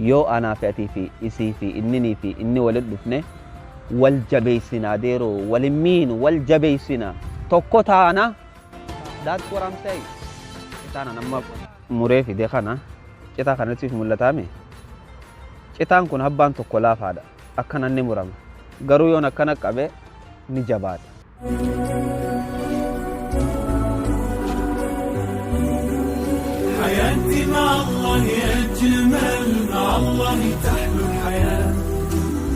Yoo anaa fi atii fi isii fi inninii fi inni walitti dhufne wal jabeessinaa deeroo wal hin miinu, wal jabeessina, tokko taana. That's what I'm saying. Citaan an amma muree fide kana, citaa kanatti siif mul'ataame. Citaan kun habbaan tokko laafaadha, akkana ni murama, garuu yoon akkana qabe ni jabaata. حياتي مع الله أجمل، مع الله تحلو الحياة،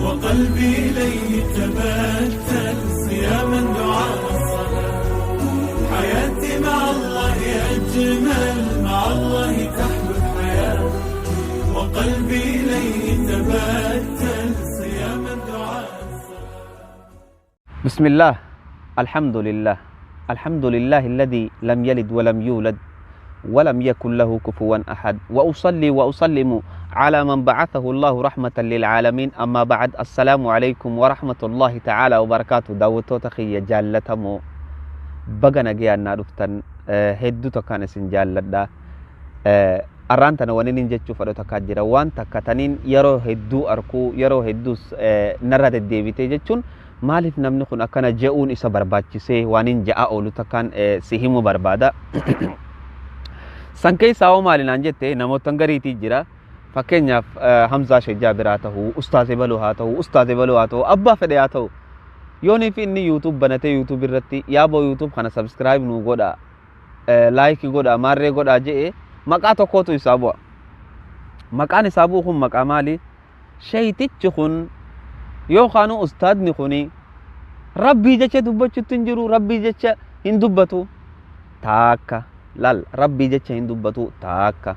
وقلبي إليه تبتل، صياما دعاء الصلاة. حياتي مع الله أجمل، مع الله تحلو الحياة، وقلبي إليه تبتل، صياما دعاء الصلاة. بسم الله، الحمد لله، الحمد لله الذي لم يلد ولم يولد ولم يكن له كفوا أحد، وأصلي وأسلم على من بعثه الله رحمة للعالمين، أما بعد، السلام عليكم ورحمة الله تعالى وبركاته. Daawwattoota kiyya jaallatamoo, baga nagayaan naa dhuftan. Hedduu takkaan isin jaalladha. Arraan tana wani nin jechuu fedhu takkaa jira. Waan takka taniin yeroo hedduu arkuu, yeroo hedduus narra deddeebitee jechuun, maaliif namni kun akkana je'uun isa barbaachisee, waan hin je'a oolu takkaan si himuu barbaada. San keessaa hoo maali naan jette, namoota gariitii jira. Fakkeenyaaf Hamzaa Sheek Jaabir haa ta'u, Ustaaz Ebaluu haa ta'u, Ustaaz Ebaluu haa ta'u, abbaa fedhe haa ta'u. Yoonii fi inni YouTube banatee YouTube irratti "Yaaboo, YouTube kana subscribe nuu godhaa, like godhaa, maarree godhaa" je'e, maqaa tokkootu isaa bu'a. Maqaan isaa bu'u kun maqaa maali? Sheeytichi kun yookaan ustaadni kun Rabbii jecha dubbachuutti hin jiru, Rabbii jecha hin dubbatu. Taakka lal, Rabbii jecha hin dubbatu taakka.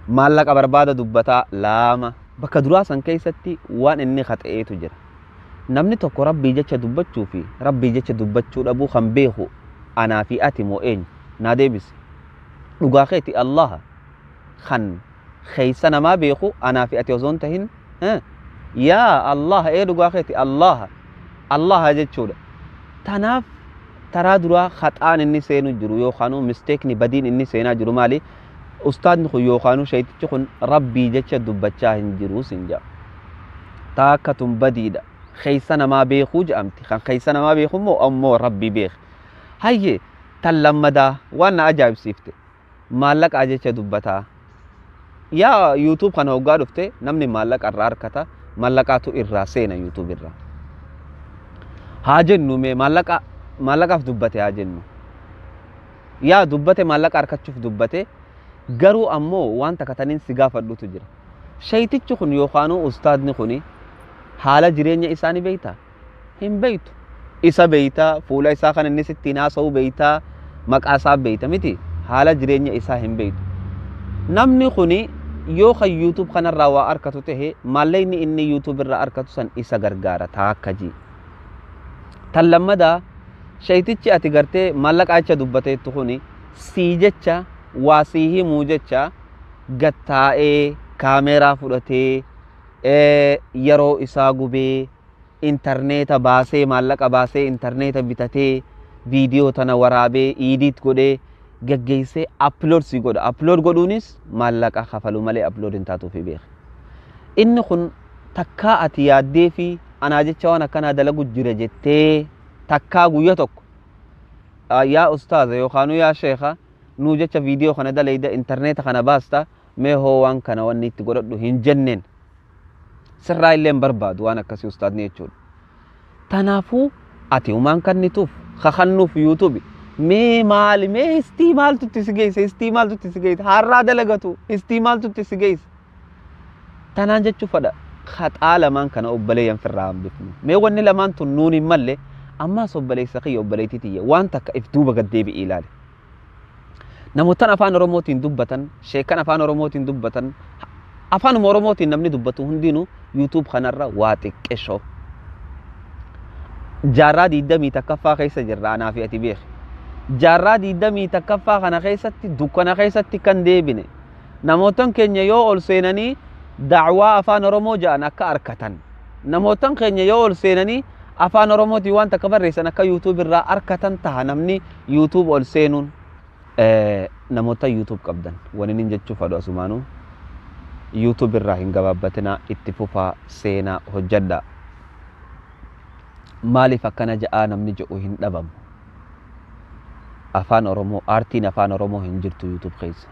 Maallaqa barbaada dubbataa laama. Bakka duraa san keessatti waan inni haxa'eetu jira. Namni tokko Rabbii jecha dubbachuu fi Rabbii jecha dubbachuu dhabuu kan beeku anaa fi ati moo eenyu? Naa deebisi. Dhugaa keeti, Allaha kan keessa namaa beeku anaa fi ati osoo hin tahin, yaa Allah, ee dhugaa keeti, Allaha, Allaha jechuudha. Tanaaf taraa duraa haxaan inni seenu jiru yookaan mistakeni, badiin inni seenaa jiru maali? Ustaadni kun yookaan sheeytichi kun Rabbii jecha dubbachaa hin jiru sin jedha. Taakka tun badiidha. Keessa namaa beekuu jedhamti. Kan keessa namaa beeku immoo ammoo Rabbii beeka. Hayyee, tan lammadaa waan na ajaa'ibsiifte, maallaqaa jecha dubbataa. Yaa, YouTube kana hoggaa dhufte namni maallaqa irraa harkata, maallaqaatu irraa seena YouTube irraa. Haa jennu, mee maallaqa maallaqaaf dubbate haa jennu. Yaa, dubbate, maallaqa harkachuuf dubbate, garuu ammoo waan takka taniin si gaafadhutu jira. Sheeytichi kun yookaanuu ustaadni kun haala jireenya isaa ni beektaa? Hin beektu. Isa beektaa, fuula isaa kan inni sittiin haasa'u beektaa, maqaa isaa beekta miti, haala jireenya isaa hin beektu. Namni kuni yoo kan YouTube kanarraa waa harkatu ta'e, maallaqni inni YouTube irraa harkatu san isa gargaara taakka jii. Tan lammadaa, sheeytichi ati gartee maallaqa jecha dubbateettu kuni sii jecha waa sii himuu jecha gattaa'ee kaameeraa fudhatee, yeroo isaa gubee, intarneeta baasee, maallaqa baasee intarneeta bitatee, viidiyoo tana waraabee, edit godhee, geggeessee upload si godha. Upload godhuunis maallaqa kafalu malee upload hin taatuufi beeka. Inni kun takkaa ati yaaddee fi anaa jecha waan akkanaa dalagu jira jettee takkaa guyya tokko "Yaa ustaaza yookaanuu yaa sheeka, nuu jecha viidiyoo kana dalayda, intarneeta kana baasta, mee hoo waan kana wanni itti godhadhu" hin jenneen. Sirraa illee hin barbaadu waan akkasii ustaadni jechuudha. Tanaafuu ati humaan kannituuf kakannuuf YouTube mee maali? Mee istii maaltu itti si geesse? Istii maaltu itti si geesse? Har'aa dalagatu istii maaltu itti si geesse? Tanaan jechuu fadha, haxaa lamaan kana obboleeyyan firraa hambifnu. Mee wanni lamaan tun nuun hin malle. Ammaas obboleessa kiyya, obboleettii tiyya, waan takka if duuba gad deebi'ii ilaali. Namootan afaan Oromootiin dubbatan, sheekan afaan Oromootiin dubbatan, afaanuma Oromootiin namni dubbatu hundinuu YouTube kanarra waa xiqqeshoo. Jaarraa 21ffaa keessa jirra anaa fi ati beeki. Jaarraa 21ffaa kana keessatti dukkana keessatti kan deebine namootan keenya yoo ol seenanii da'waa afaan Oromoo ja'an akka arkatan, namootan keenya yoo ol seenanii afaan Oromootiin waan takka barreessan akka YouTube irraa arkatan taha namni YouTube ol seenuun. Namoota YouTube qabdan wani nin jechuu fadhu asumaanuu YouTube irraa hin gabaabbatinaa, itti fufaa, seenaa hojjadhaa. Maaliif akkana ja'aa namni jedhu hin dhabamu. Afaan Oromoo, aartiin Afaan Oromoo hin jirtu YouTube keessa.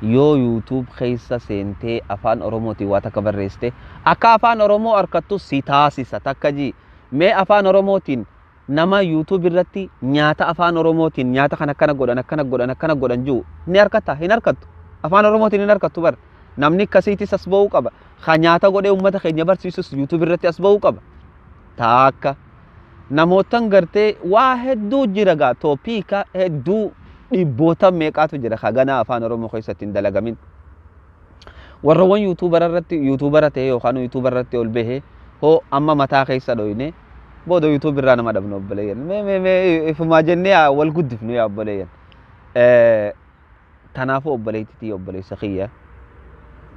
Yoo YouTube keessa seentee Afaan Oromootiin waa takka barreessite, akka Afaan Oromoo harkattu si taasisa. Takka jii mee Afaan Oromootiin nama YouTube irratti nyaata Afaan Oromootiin nyaata kan akkana godhan, akkana godhan, akkana godhan jiru ni harkatta? Hin harkattu. Afaan Oromootiin hin harkattu bar. Namni akkasiitis as ba'uu qaba. Ka nyaata godhee uummata keenya barsiisus YouTube irratti as ba'uu qaba. Taakka namootan gartee waa hedduu jira gaa, topic hedduu dhibboota meeqaatu jira ka ganaa Afaan Oromoo keessatti hin dalagamin. Warrawwan YouTubera irratti YouTubera ta'e yookaan YouTubera irratti ol bahee hoo amma mataa keessa dhoyne booda YouTube irraa nama dhabnu, obboleeyyan. Mee mee mee, ifumaa jennee wal guddifnu yaa obboleeyyan. Kanaafuu obboleettitii, obboleessa kiyya,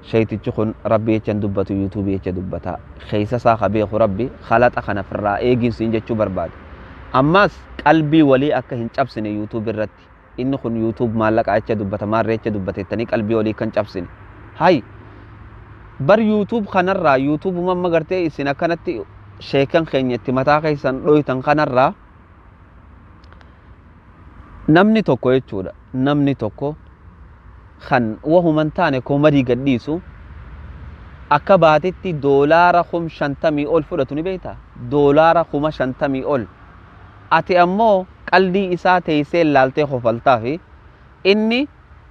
sheeytichi kun Rabbi jecha hin dubbatu, YouTube jecha dubbata. Keessa isaa ka beeku Rabbi. Khalaxa kana firraa eeginsiin jechuu barbaada. Ammaas qalbii walii akka hin cabsine YouTube irratti. Inni kun YouTube maallaqaa jecha dubbata, maarree jecha dubbata jettanii qalbii walii kan cabsine. Hay, bar YouTube kanarraa, YouTube amma gartee isin akkanatti sheekan keenya itti mataa keessan dhoytan kanarraa, namni tokko jechuudha, namni tokko kan wahuman taane comedy gadhiisu akka baatitti $50,000 ol fudhatu ni beektaa? $50,000 ol. Ati ammoo qaldii isaa teessee laaltee kofaltaa fi inni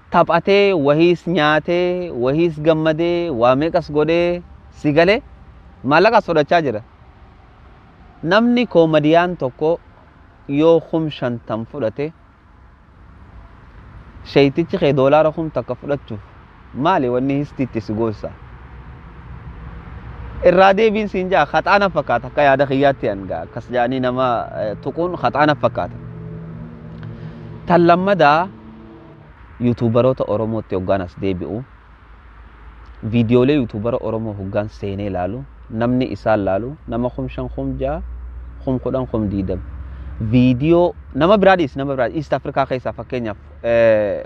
taphatee wahiis nyaatee wahiis gammadee waa meeqas godhee si galee maallaqas fudhachaa jira. Namni koomadiyaan tokko yoo 50,000 fudhate, sheeytichi kee $1,000 fudhachuuf maali wanni histiitti si goossa? Irraa deebiin siin jaa, haxaana fakkaata akka yaada kiyyaatti hanga akkas jedhanii nama tuquun haxaana fakkaata. Tan lammadaa, YouTuberoota Oromootti hoggaan as deebi'u, viidiyoolee YouTubera Oromoo hoggaan seenee ilaalu, namni isaan laalu nama 5,000, 6,000, 10,000, 20,000. Viidiyoo nama biraa dhiis, nama biraa East Africa keessaa, fakkeenyaaf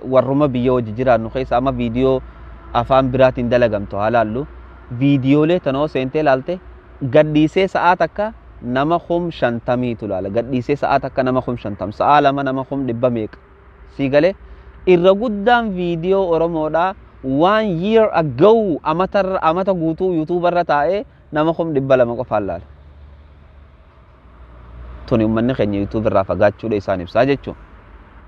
warruma biyya hojii jiraannu keessa amma viidiyoo afaan biraatiin dalagamtu haa laallu. Viidiyoolee tanoo seentee ilaalte, gadhiisee sa'aa takka nama 50,000tu laala. Gadhiisee sa'aa takka nama 50,000, sa'aa lama nama 100,000 meeqa. Sii galee irra guddaan viidiyoo Oromoodhaa one year ago, amata amata guutuu YouTuberra taa'ee nama 200,000 qofaan laala. Tuni uummanni keenya YouTube irraa fagaachuudha isaan ibsaa jechuun.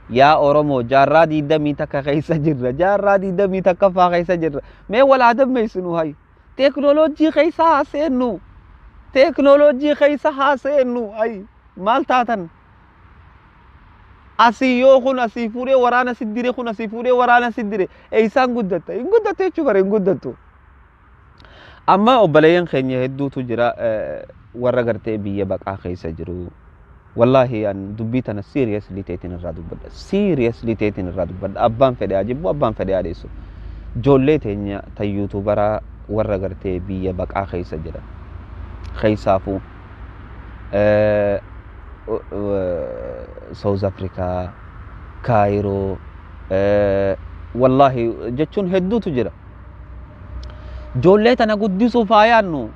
Yaa Oromoo, jaarraa 21 keessa jirra. Jaarraa 21ffaa keessa jirra. Mee wal haa dammeessinu hayi. Teeknooloojii keessa haa seennu. Teeknooloojii keessa haa seennu hayi. Maal taatan? Asii yoo kun asii fuudhee waraana si dire, kun asii fuudhee waraana si dire, eessaan guddatta? Hin guddattu jechuu bara, hin guddattu. Amma obboleeyyan keenya hedduutu jira warra gartee biyya baqaa keessa jiru. Wallaahi an dubbii tana seriously ta'eetiin irraa dubbadha. Seriously ta'eetiin irraa dubbadha. Abbaan fedhe haa jibbu, abbaan fedhe haa dheessu. Ijoollee teenya tan YouTuberaa warra gartee biyya baqaa keessa jiran. Keessaafuu South Africa, Kaayiroo, wallaahi jechuun hedduutu jira. Ijoollee tana guddisuuf haa yaadnu.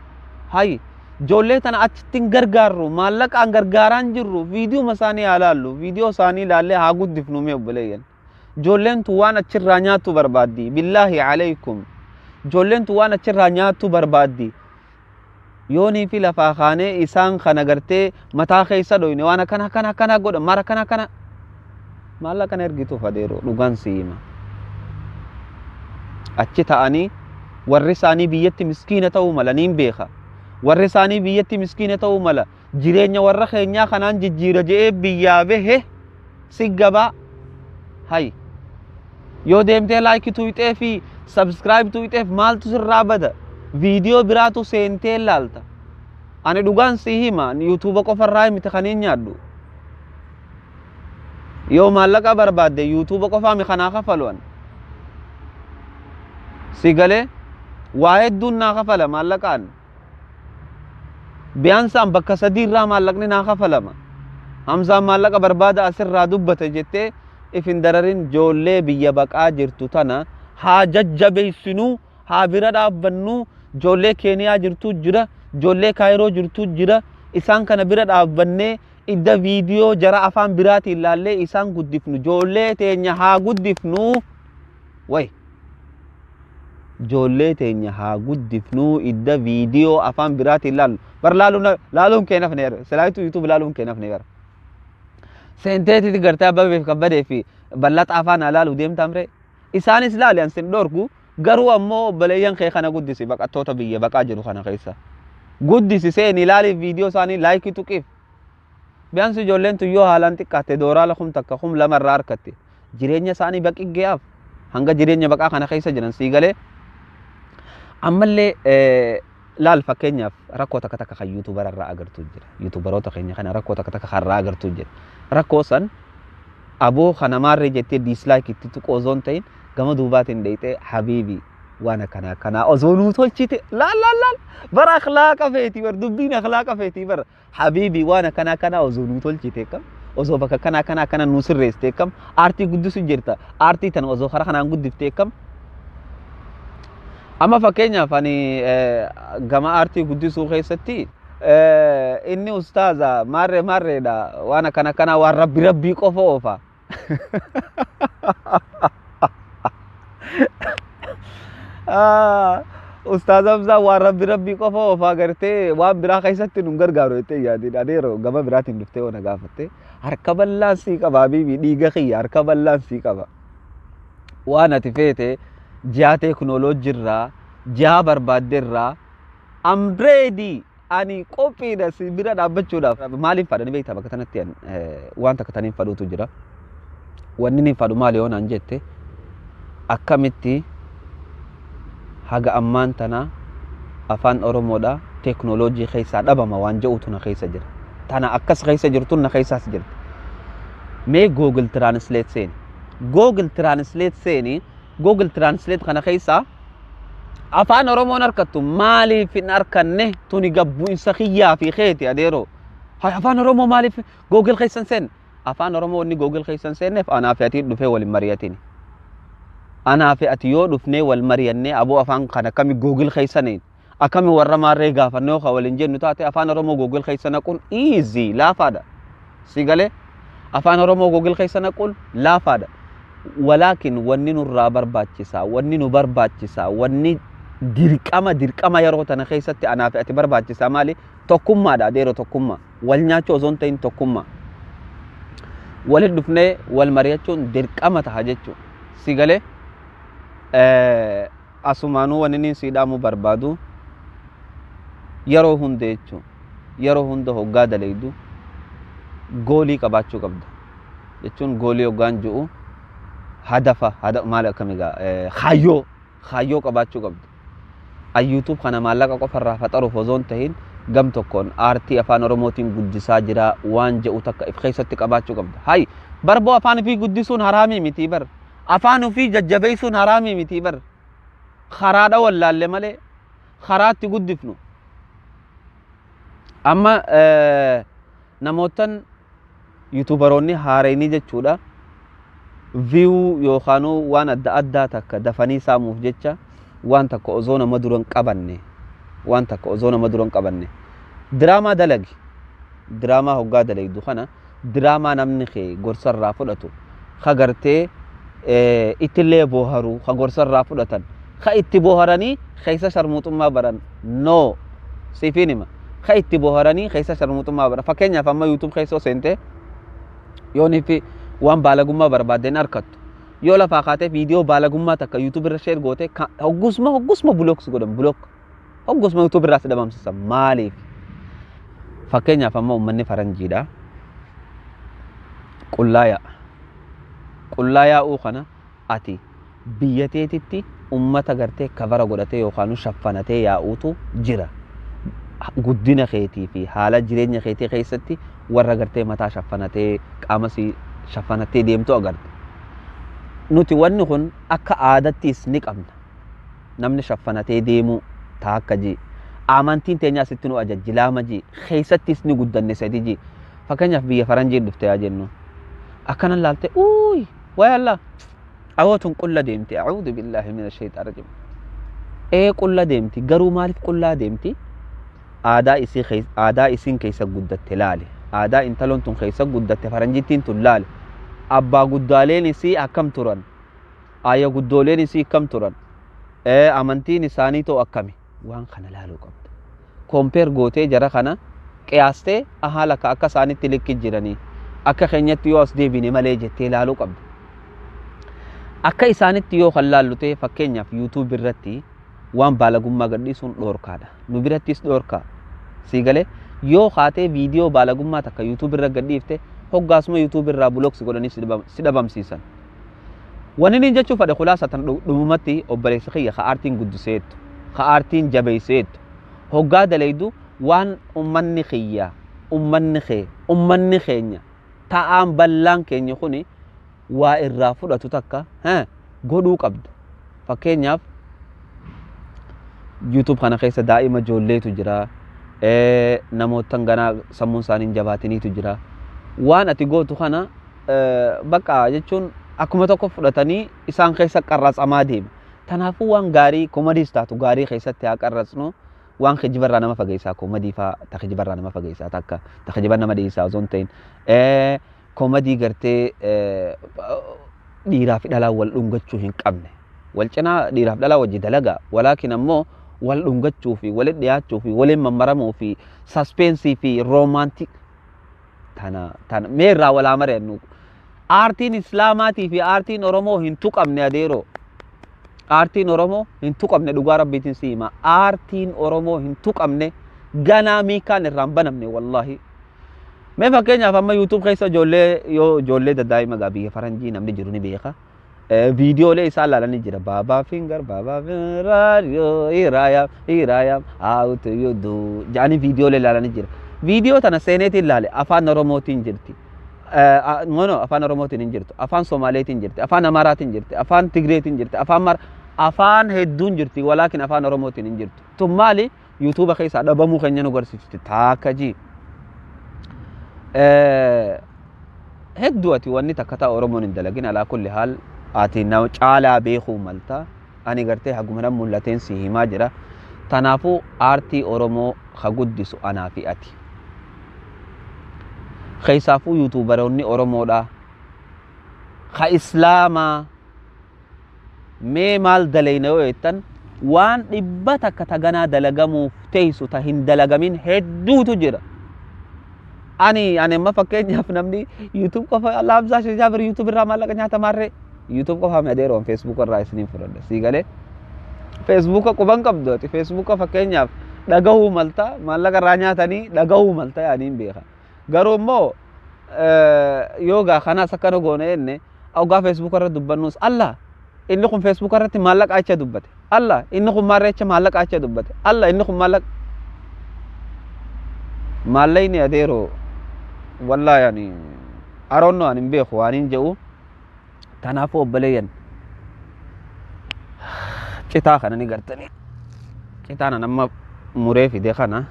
Hayi, ijoollee tana achitti hin gargaarru, maallaqaan gargaaraan jirru, viidiyoo isaanii haa laallu, viidiyoo isaanii ilaallee haa guddifnu mee obboleeyyan. Ijoolleen tun waan achirraa nyaattu barbaaddi. Billaahi alaykum. Ijoolleen tun waan achirraa nyaattu barbaaddi. Yoonii fi lafaa kaanee isaan kana gartee mataa keessa dhoyne, waan akkana akkana akkana godha, mara akkana akkana. Maallaqa na ergituuf adeeroo, dhugaan si hima. Achi ta'anii warri isaanii biyyatti miskiina ta'uu mala niin beeka. Warri isaanii biyyatti miskiina ta'uu mala. Jireenya warra keenyaa kanaan jijjiira je'ee biyyaa bahe si gabaa. Hay. Yoo deemtee like tuqxee fi subscribe tuqxeef maaltu sirraa bada? Viidiyoo biraatu seentee laalta. Ani dhugaan si hima, YouTube qofarraa miti kan hin nyaadhu. Yoo maallaqa barbaadde YouTube qofaa mi kanaa kafalu an. Si galee waa hedduun naa kafala maallaqaan. Biyaansaan bakka sadii irraa maallaqni naa kafalama. Hamzaan maallaqa barbaada asirraa dubbate jettee if hin dararin. Ijoollee biyya baqaa jirtu tana haa jajjabeessinuu. Haa bira dhaabbannu. Ijoollee Keeniyaa jirtu jira, ijoollee Kaayiroo jirtu jira. Isaan kana bira dhaabbannee idda viidiyoo jara afaan biraatiin laallee isaan guddifnu. Ijoollee teenya haa guddifnu. Way, ijoollee teenya haa guddifnu. Idda viidiyoo afaan biraatiin laallu bar laaluun, laaluun kee nafne bar silaayituu YouTube laaluun kee nafne bar seenteetiti gartee Abbabeef Kabbadee fi Ballaxa afaan haa laaluu deemta amree. Isaanis laali, an sin dhorku. Garuu ammoo obboleeyyan kee kana guddisi. Baqattoota biyya baqaa jiru kana keessa guddisi. Seeni ilaaliif viidiyoo isaanii, like tuqiif. Biyaansi ijoolleen tun yoo haalaan xiqqaatte dooraala 1000, 2000 irraa harkatte, jireenya isaanii baqiggee'aaf hanga jireenya baqaa kana keessa jiran sii galee. Ammallee laal, fakkeenyaaf rakkoo takka takka kan YouTubera irraa agartuu jira. YouTuberoota keenya kana rakkoo takka takka kan irraa agartuu jira. Rakkoo san aboo kana maarree jettee dislike itti tuquu osoo hin ta'in, gama duubaatiin deeyxee habiibi waan akkanaa akkanaa osoo nuu tolchite. Laal, laal, laal, bara akhlaaqa feetii bar, dubbiin akhlaaqa feetii bara. Habiibi waan akkanaa akkanaa osoo nuu tolchite akkam, osoo bakka akkanaa akkanaa akkana nuu sirreessite akkam, aartii guddisu jirta, aartii tana osoo karaa kanaan guddifte akkam. Amma fakkeenyaaf ani gama aartii guddisuu keessatti inni ustaaza maarree maarreedha, waan akkana akkanaa, waan rabbi rabbii qofa oofa. Ustaaz Hamzaa waan rabbi rabbii qofa oofaa gartee waan biraa keessatti nun gargaaru jettee yaadin. Adeero, gama biraatiin dhuftee waan gaafatte harka bal'aan sii qaba. Habiibi, dhiiga kiyya, harka bal'aan sii qaba. Waan ati feete ji'a teeknooloojii irraa ji'a barbaadde irraa I'm ready, ani qophiidha si bira dhaabbachuudhaaf. Maaliif fadhani beektaa? Bakka tanatti waan takka taniin fadhuutu jira. Wanni inni fadhu maali yoo naan jette, akkamitti haga ammaan tana afaan Oromoodha teeknooloojii keessaa dhabama waan jedhutu na keessa jira. Tana akkas keessa jirtu na keessaas jirti. Mee Google Translate seeni, Google Translate seeni. Google Translate kana keessaa afaan Oromoon harkattu maaliif hin harkanne? Tuni gabbu'insa kiyyaa fi keeti, adeeroo. Hay, afaan Oromoo maaliif Google keessan seenne? Afaan Oromoo wanni Google keessan seenneef anaa fi ati dhufee waliin mari'atini. Anaa fi ati yoo dhufnee wal mari'annee, aboo afaan kana akkami Google keessaniin akkami warra maarree gaafannee yoo waliin jennu taate, afaan Oromoo Google keessa naquun easy, laafaadha. Si galee? Afaan Oromoo Google keessa naquun laafaadha. Walaakin wanni nurraa barbaachisaa, wanni nu barbaachisaa, wanni dirqama dirqama yeroo tana keessatti anaa fi ati barbaachisaa maali? Tokkummaadha, adeero, tokkummaa. Wal nyaachuu osoo hin ta'in tokkummaa. Walitti dhufnee wal mari'achuun dirqama taha jechuudha. Si galee? Asumaanuu wanni inni sii dhaamuu barbaadu yeroo hunda jechuun yeroo hunda hoggaa dalaydu goalii qabaachuu qabda. Jechuun goalii hoggaan ji'u hadafa hada maal akkami gaa, kaayyoo, kaayyoo qabaachuu qabda. An YouTube kana maallaqa qofa irraa faxaruuf osoo hin tahin gam tokkoon aartii afaan Oromootiin guddisaa jira waan jedhu takka if keessatti qabaachuu qabda. Hay, barboo afaan ofii guddisuun haraamii miti bar. Afaan ofii jajjabeessuun haraamii miti bar. Karaadha wallaalle malee karaatti guddifnu. Amma namootan YouTuberoonni haareenii jechuudha. View yookaan waan adda addaa takka dafanii saamuuf jecha waan takka osoo nama dura hin qabanne, waan takka osoo nama dura hin qabanne diraamaa dalagi. Diraamaa hoggaa dalagdu kana diraamaa namni kee gorsa irraa fudhatu, ka gartee ittillee booharu, ka gorsa irraa fudhatan, ka itti booharanii keessa sharmuuxummaa baran, no, siifin hima, ka itti booharanii keessa sharmuuxummaa baran. Fakkeenyaaf amma YouTube keessa seentee yoonii fi waan baalagummaa barbaaddeen harkattu, yoo lafaa kaatee viidiyoo baalagummaa takka YouTube irra share goote, hoggusma hoggusma block si godhan, block hoggusma YouTube irraa si dhabamsisan. Maaliif? Fakkeenyaaf amma uummanni faranjiidha qullaa yaa'a. Qullaa yaa'uu kana ati biyya teetitti ummata gartee kafara godhatee yookaan shaffanatee yaa'uutu jira. Guddina keetii fi haala jireenya keetii keessatti warra gartee mataa shaffanatee, qaama si shaffanatee deemtu agarte. Nuti wanni kun akka aadattis ni qabna. Namni shaffanatee deemuu taakka jee. Amantiin teenya asitti nu ajajji laama jee. Keessattis ni guddanne sadi jee. Fakkeenyaaf biyya faranjiin dhufte yaa jennu. Akkanan laalte, uuyi wayi Allah. Awootun qulla deemte, a'uudhu billaahi mina shayxaan rajiim. Ee, qulla deemti. Garuu maaliif qullaa deemti? Aadaa isii, aadaa isiin keessa guddatte laale. Aadaa intaloon tun keessa guddatte, faranjittiin tun laale. Abbaa guddaaleen isii akkam turan? Ayya guddooleen isii akkam turan? Amantiin isaanii too akkami? Waan kana laaluu qabda. Compare gootee, jara kana qiyaastee, ahaa, lakka akka isaanitti likki jiranii, akka keenyatti yoo as deebine malee jettee laaluu qabda. Akka isaanitti yoo kan laallu ta'e, fakkeenyaaf YouTube irratti waan baalagummaa gadhiisuun dhoorkaadha. Nu birattis dhoorkaa. Sii galee? Yoo kaatee viidiyoo baalagummaa takka YouTube irra gadhiifte, hoggaasuma YouTube irraa block si godhanii si dhabamsiisan. Wanni inni jechuu fedhe khulaasa tan dhumumatti, obboleessa kiyya ka aartiin guddiseettu, ka aartiin jabeesseettu, hoggaa dalaydu waan ummanni kiyya, ummanni kee, ummanni keenya ta'aan bal'aan keenya kuni waa irraa fudhatu takka godhuu qabda. Fakkeenyaaf YouTube kana keessa daa'ima ijoolleetu jira. Namoota ganaa sammuun isaanii hin jabaatiniitu jira. Waan ati gootu kana bakka jechuun akkuma tokko fudhatanii isaan keessa qarratsamaa deema. Kanaafuu waan gaarii, comedys taatu gaarii keessatti haa qarratsnu. Waan kijibarraa nama fageessaa, comedy fa'aa ta kijibarraa nama fageessaa, takka ta kijiba nama dhiisaa osoo hin ta'in, comedy gartee dhiiraa fi dhalaa wal dhungachuu hin qabne. Wal cinaa dhiiraa fi dhalaa wajji dalagaa, walaakin ammoo wal dhungachuu fi walitti dhiyaachuu fi waliin mammaramuu fi suspense fi romantic tana tana mee irraa walaa mari'annu. Aartiin Islaamaatii fi aartiin Oromoo hin tuqamne, adeeroo. Aartiin Oromoo hin tuqamne, dhugaa Rabbiitiin si hima. Aartiin Oromoo hin tuqamne, ganaa miikaan irraa hin banamne, wallaahi. Mee fakkeenyaaf amma YouTube keessa ijoollee, yoo ijoollee daddaa'ima gaa biyya faranjii namni jiru ni beeka. Viidiyoolee isaan ilaalanii jira. Baba finger, Baba finger, here I am, here I am, how do you do jedhanii viidiyoolee ilaalanii jira. Viidiyoo tana seeneetiin ilaale, afaan Oromootiin jirti. No, afaan Oromootiin hin jirtu. Afaan Somaaleetiin jirti, afaan Amaaraatiin jirti, afaan Tigreetiin jirti, afaan mar afaan hedduun jirti, walaakin afaan Oromootiin hin jirtu. Tun maali? YouTube keessaa dhabamuu keenya nu agarsiisti. Taakka jii. Hedduu ati wanni takka ta'a Oromoon hin dalagin. Alaa kulli haal, ati nama caalaa beekuu malta. Ani gartee haguma nan mul'ateen si himaa jira. Tanaafuu aartii Oromoo ka guddisu anaa fi ati. Keessaafuu YouTuberoonni Oromoodha. Ka Islaamaa mee maal dalayna yoo jettan, waan 100 taganaa dalagamuuf teessu ta hin dalagamin hedduutu jira. Ani amma fakkeenyaaf namni YouTube qofa laamsaa Jaabir YouTube irraa maallaqa nyaata maarree, YouTube qofa mi adeeroon, Facebook irraa isiniin fudhadha, sii galee? Facebook quban qabdu ati. Facebook fakkeenyaaf dhagahuu malta, maallaqa irraa nyaatanii dhagahuu malta yaaniin beeka. Garuu immoo yoo gaa kanaas akkana goone jenne, ogaa Facebook irra dubbannus, Allah, inni kun Facebook irratti maallaqa acha dubbate, Allah, inni kun maarree acha maallaqa acha dubbate, Allah, inni kun maallaqa maallaqni adeeroo, wallaahi ani aroonnoo ani hin beeku waan hin jedhu. Kanaafuu obboleeyyan, citaa kana ni gartanii, citaan an amma muree fide kana,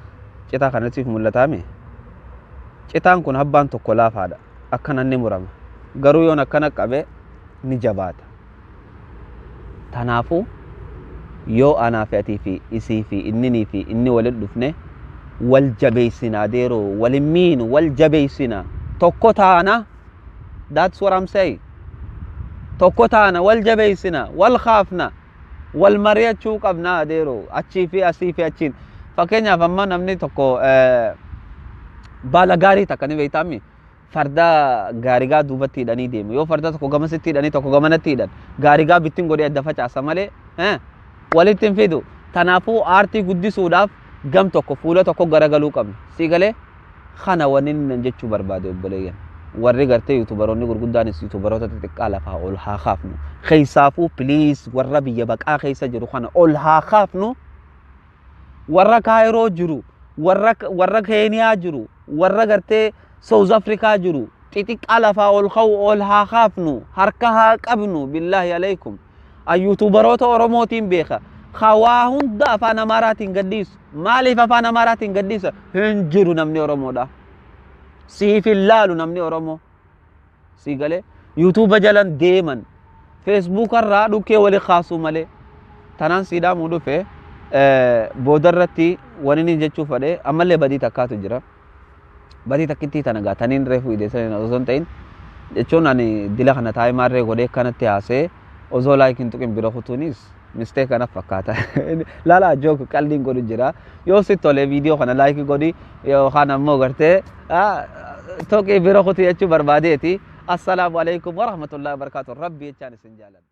citaa kana siif mul'ataame. Citaan kun abbaan tokko laafaadha, akkana ni murama, garuu yoon akkana qabe ni jabaata. Tanaafuu yoo anaa fi atii fi isii fi inninii fi inni walit dhufne, wal jabeessina adeeroo, walin miinu, wal jabeessina, tokko taana. That's what I'm saying. Tokko taana, wal jabeessina, wal kaafna, wal mari'achuu qabna adeeroo, achii fi asii fi achiin. Fakkeenyaaf amma namni tokko baala gaarii takka ni beektaami, farda gaarigaa duubatti hidhanii deemu. Yoo farda tokko gamasitti hidhanii, tokko gamanatti hidhan, gaarigaa bittin godhee adda facaasa malee walitti hin fidu. Kanaafuu aartii guddisuudhaaf gam tokko, fuula tokko garagaluu qabna, sii galee? Kana wanni inni jechuu barbaade, obboleeyyan. Warri gartee YouTuberoonni gurguddaanis YouTuberoota xixiqqaa lafaa ol haa kaafnu. Keessaafuu please, warra biyya baqaa keessa jiru kana ol haa kaafnu. Warra Kaayiroo jiru, warra Keeniyaa jiru, warra gartee South Africa jiru, xixiqqaa lafaa ol ka'u ol haa kaafnu, harka haa qabnu, billaahi alaykum. YouTuberoota Oromootiin beeka. Hawaa hunda afaan Amaaraatiin gadhiisu. Maaliif afaan Amaaraatiin gadhiisa? Hin jiru namni Oromoodha. Siif hin laalu namni Oromoo. Sii galee? YouTube jalan deeman. Facebook irraa dhukkee wali kaasuu malee. Tanaan sii dhaamuu dhufe boodarratti wani inni jechuu fedhe ammallee badii takkaatu jira. Badii takkittii tana gaa taniin reefu ideessan osoo hin ta'in jechuun ani dila kana taa'ee maarree godhee kanatti haasee osoo like hin tuqin bira kutuunis mistake kana fakkaata. Lala joke qalliin godhu jira. Yoo si tole viidiyoo kana like godhi yookaan ammoo gartee tuqii bira kuti jechuu barbaadeeti. Assalaamu alaikum warahmatullahi wabarakatuh. Rabbi jechaan isin jaaladha.